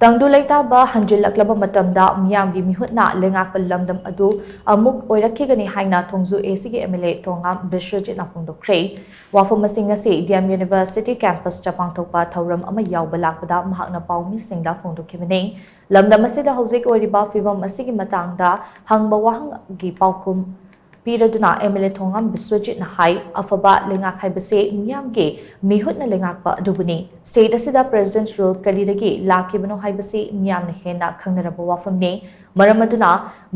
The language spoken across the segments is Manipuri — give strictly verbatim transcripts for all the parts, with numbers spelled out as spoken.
ꯇꯪꯗꯨ ꯂꯩꯇꯥꯕ ꯍꯟꯖꯤꯜꯂꯛꯂꯕ ꯃꯇꯝꯗ ꯃꯤꯌꯥꯝꯒꯤ ꯃꯤꯍꯨꯠꯅ ꯂꯩꯉꯥꯛꯄ ꯂꯝꯗꯝ ꯑꯗꯨ ꯑꯃꯨꯛ ꯑꯣꯏꯔꯛꯈꯤꯒꯅꯤ ꯍꯥꯏꯅ ꯊꯣꯡꯖꯨ A C ꯒꯤ M L A ꯊꯣꯉꯥꯝ ꯕꯤꯁ꯭ꯋꯖꯤꯠꯅ ꯐꯣꯡꯗꯣꯛꯈ꯭ꯔꯦ꯫ ꯋꯥꯐꯝ ꯑꯁꯤ ꯉꯁꯤ D M University campus ꯇ ꯄꯥꯡꯊꯣꯛꯄ ꯊꯧꯔꯝ ꯑꯃ ꯌꯥꯎꯕ ꯂꯥꯛꯄꯗ ꯃꯍꯥꯛꯅ ꯄꯥꯎꯃꯤꯁꯤꯡꯗ ꯐꯣꯡꯗꯣꯛꯈꯤꯕꯅꯤ꯫ ꯂꯝꯗꯝ ꯑꯁꯤꯗ ꯍꯧꯖꯤꯛ ꯑꯣꯏꯔꯤꯕ ꯐꯤꯕꯝ ꯑꯁꯤꯒꯤ ꯃꯇꯥꯡꯗ ꯍꯪꯕ ꯋꯥꯍꯪꯒꯤ ꯄꯥꯎꯈꯨꯝ ꯄꯤꯔꯗꯨꯅ M L A ꯊꯣꯉꯥꯝ ꯕꯤꯁ꯭ꯋꯖꯤꯠꯅ ꯍꯥꯏ, ꯑꯐꯕ ꯂꯩꯉꯥꯛ ꯍꯥꯏꯕꯁꯤ ꯃꯤꯌꯥꯝꯒꯤ ꯃꯤꯍꯨꯠꯅ ꯂꯩꯉꯥꯛꯄ ꯑꯗꯨꯕꯨꯅꯤ꯫ State ꯑꯁꯤꯗ President's Rule ꯀꯔꯤꯗꯒꯤ ꯂꯥꯛꯈꯤꯕꯅꯣ ꯍꯥꯏꯕꯁꯤ ꯃꯤꯌꯥꯝꯅ ꯍꯦꯟꯅ ꯈꯪꯅꯔꯕ ꯋꯥꯐꯝꯅꯤ꯫ ꯃꯔꯝ ꯑꯗꯨꯅ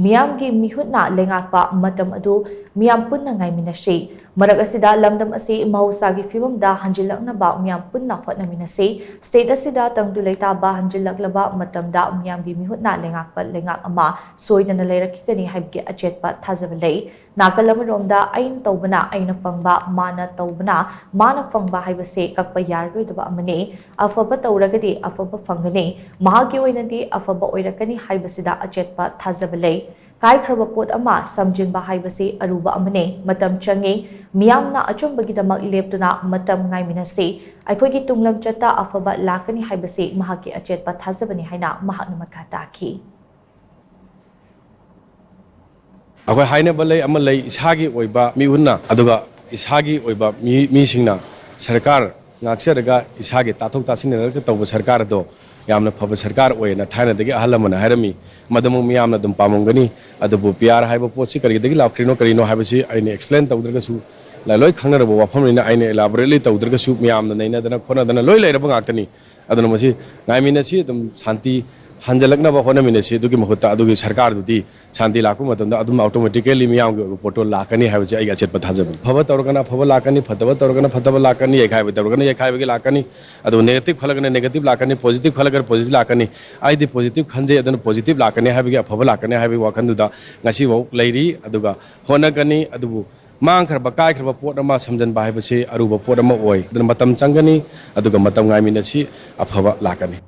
ꯃꯤꯌꯥꯝꯒꯤ ꯃꯤꯍꯨꯠꯅ ꯂꯩꯉꯥꯛꯄ ꯃꯇꯝ ꯑꯗꯨ ꯃꯤꯌꯥꯝ ꯄꯨꯟꯅ ꯉꯥꯏꯃꯤꯟꯅꯁꯤ꯫ ꯃꯔꯛ ꯑꯁꯤꯗ ꯂꯝꯗꯝ ꯑꯁꯤ ꯃꯍꯧꯁꯥꯒꯤ ꯐꯤꯕꯝꯗ ꯍꯟꯖꯤꯜꯂꯛꯅꯕ ꯃꯤꯌꯥꯝ ꯄꯨꯟꯅ ꯍꯣꯠꯅꯃꯤꯟꯅꯁꯤ꯫ State ꯑꯁꯤꯗ ꯇꯪꯗꯨ ꯂꯩꯇꯥꯕ ꯍꯟꯖꯤꯜꯂꯛꯂꯕ ꯃꯇꯝꯗ ꯃꯤꯌꯥꯝꯒꯤ ꯃꯤꯍꯨꯠꯅ ꯂꯩꯉꯥꯛꯄ ꯂꯩꯉꯥꯛ ꯑꯃ ꯁꯣꯏꯗꯅ ꯂꯩꯔꯛꯈꯤꯒꯅꯤ ꯍꯥꯏꯕꯒꯤ ꯑꯆꯦꯠꯄ ꯊꯥꯖꯕ ꯂꯩ꯫ ꯅꯥꯀꯜ ꯑꯃꯔꯣꯝꯗ ꯑꯩꯅ ꯇꯧꯕꯅ ꯑꯩꯅ ꯐꯪꯕ, ꯃꯥꯅ ꯇꯧꯕꯅ ꯃꯥꯅ ꯐꯪꯕ ꯍꯥꯏꯕꯁꯤ ꯀꯛꯄ ꯌꯥꯔꯔꯣꯏꯗꯕ ꯑꯃꯅꯤ꯫ ꯑꯐꯕ ꯇꯧꯔꯒꯗꯤ ꯑꯐꯕ ꯐꯪꯒꯅꯤ꯫ ꯃꯍꯥꯛꯀꯤ ꯑꯣꯏꯅꯗꯤ ꯑꯐꯕ ꯑꯣꯏꯔꯛꯀꯅꯤ ꯍꯥꯏꯕꯁꯤꯗ ꯑꯆꯦꯠꯄ ꯊꯥꯖꯕ ꯂꯩ꯫ ꯀꯥꯏꯈ꯭ꯔꯕ ꯄꯣꯠ ꯑꯃ ꯁꯝꯖꯤꯟꯕ ꯍꯥꯏꯕꯁꯤ ꯑꯔꯨꯕ ꯑꯃꯅꯤ, ꯃꯇꯝ ꯆꯪꯏ꯫ ꯃꯤꯌꯥꯝꯅ ꯑꯆꯨꯝꯕꯒꯤꯗꯃꯛ ꯂꯦꯞꯇꯨꯅ ꯃꯇꯝ ꯉꯥꯏꯃꯤꯟꯅꯁꯤ꯫ ꯑꯩꯈꯣꯏꯒꯤ ꯇꯨꯡꯂꯝꯆꯠꯇ ꯑꯐꯕ ꯂꯥꯛꯀꯅꯤ ꯍꯥꯏꯕꯁꯤ ꯃꯍꯥꯛꯀꯤ ꯑꯆꯦꯠꯄ ꯊꯥꯖꯕꯅꯤ ꯍꯥꯏꯅ ꯃꯍꯥꯛꯅ ꯃꯈꯥ ꯇꯥꯈꯤ꯫ ꯑꯩꯈꯣꯏ ꯍꯥꯏꯅꯕ ꯂꯩ ꯑꯃ ꯂꯩ, ꯏꯁꯥꯒꯤ ꯑꯣꯏꯕ ꯃꯤꯍꯨꯠꯅ, ꯑꯗꯨꯒ ꯏꯁꯥꯒꯤ ꯑꯣꯏꯕ ꯃꯤ, ꯃꯤꯁꯤꯡꯅ ꯁꯔꯀꯥꯔ ꯉꯥꯛꯆꯔꯒ ꯏꯁꯥꯒꯤ ꯇꯥꯊꯣꯛ ꯇꯥꯁꯤꯟꯅꯔꯒ ꯇꯧꯕ ꯁꯔꯀꯥꯔ ꯑꯗꯣ ꯌꯥꯝꯅ ꯐꯕ ꯁꯔꯀꯥꯔ ꯑꯣꯏꯌꯦꯅ ꯊꯥꯏꯅꯗꯒꯤ ꯑꯍꯜ ꯂꯃꯟꯅ ꯍꯥꯏꯔꯝꯃꯤ꯫ ꯃꯗꯨꯃꯛ ꯃꯤꯌꯥꯝꯅ ꯑꯗꯨꯝ ꯄꯥꯝꯃꯝꯒꯅꯤ꯫ ꯑꯗꯨꯕꯨ P R ꯍꯥꯏꯕ ꯄꯣꯠꯁꯤ ꯀꯔꯤꯗꯒꯤ ꯂꯥꯛꯈ꯭ꯔꯤꯅꯣ ꯀꯔꯤꯅꯣ ꯍꯥꯏꯕꯁꯤ ꯑꯩꯅ explain ꯇꯧꯗ꯭ꯔꯒꯁꯨ, ꯂ-, ꯂꯣꯏ ꯈꯪꯅꯔꯕ ꯋꯥꯐꯝꯅꯤꯅ ꯑꯩꯅ elaborately ꯇꯧꯗ꯭ꯔꯒꯁꯨ ꯃꯤꯌꯥꯝꯅ ꯅꯩꯅꯗꯅ ꯈꯣꯠꯅꯗꯅ ꯂꯣꯏ ꯂꯩꯔꯕ ꯉꯥꯛꯇꯅꯤ꯫ ꯑꯗꯨꯅ ꯃꯁꯤ ꯉꯥꯏꯃꯤꯟꯅꯁꯤ, ꯑꯗꯨꯝ ꯁꯥꯟꯇꯤ ꯍꯟꯖꯤꯜꯂꯛꯅꯕ ꯍꯣꯠꯅꯃꯤꯟꯅꯁꯤ꯫ ꯑꯗꯨꯒꯤ ꯃꯍꯨꯠꯇ ꯑꯗꯨꯒꯤ ꯁꯔꯀꯥꯔꯗꯨꯗꯤ ꯁꯥꯟꯇꯤ ꯂꯥꯛꯄ ꯃꯇꯝꯗ ꯑꯗꯨꯝ automatically ꯃꯤꯌꯥꯝꯒꯤ ꯑꯣꯏꯕ ꯄꯣꯠꯇꯣ ꯂꯥꯛꯀꯅꯤ ꯍꯥꯏꯕꯁꯤ ꯑꯩꯒꯤ ꯑꯆꯦꯠꯄ ꯊꯥꯖꯕꯅꯤ꯫ ꯑꯐꯕ ꯇꯧꯔꯒꯅ ꯑꯐꯕ ꯂꯥꯛꯀꯅꯤ, ꯐꯠꯇꯕ ꯇꯧꯔꯒꯅ ꯐꯠꯇꯕ ꯂꯥꯛꯀꯅꯤ, ꯌꯩꯈꯥꯏꯕ ꯇꯧꯔꯒꯅ ꯌꯩꯈꯥꯏꯕꯒꯤ ꯂꯥꯛꯀꯅꯤ, ꯑꯗꯨꯒ negative ꯈꯜꯂꯒꯅ negative ꯂꯥꯛꯀꯅꯤ, positive ꯈꯜꯂꯒꯅ positive ꯂꯥꯛꯀꯅꯤ꯫ ꯑꯩꯗꯤ positive ꯈꯟꯖꯩ, ꯑꯗꯨꯅ positive ꯂꯥꯛꯀꯅꯤ ꯍꯥꯏꯕꯒꯤ, ꯑꯐꯕ ꯂꯥꯛꯀꯅꯤ ꯍꯥꯏꯕꯒꯤ ꯋꯥꯈꯜꯗꯨꯗ ꯉꯁꯤꯐꯥꯎ ꯂꯩꯔꯤ꯫ ꯑꯗꯨꯒ ꯍꯣꯠꯅꯒꯅꯤ꯫ ꯑꯗꯨꯕꯨ ꯃꯥꯡꯈ꯭ꯔꯕ, ꯀꯥꯏꯈ꯭ꯔꯕ ꯄꯣꯠ ꯑꯃ ꯁꯝꯖꯟꯕ ꯍꯥꯏꯕꯁꯤ ꯑꯔꯨꯕ ꯄꯣꯠ ꯑꯃ ꯑꯣꯏ꯫ ꯑꯗꯨꯅ ꯃꯇꯝ ꯆꯪꯒꯅꯤ, ꯑꯗꯨꯒ ꯃꯇꯝ ꯉꯥꯏꯃꯤꯟꯅꯁꯤ, ꯑꯐꯕ ꯂꯥꯛꯀꯅꯤ꯫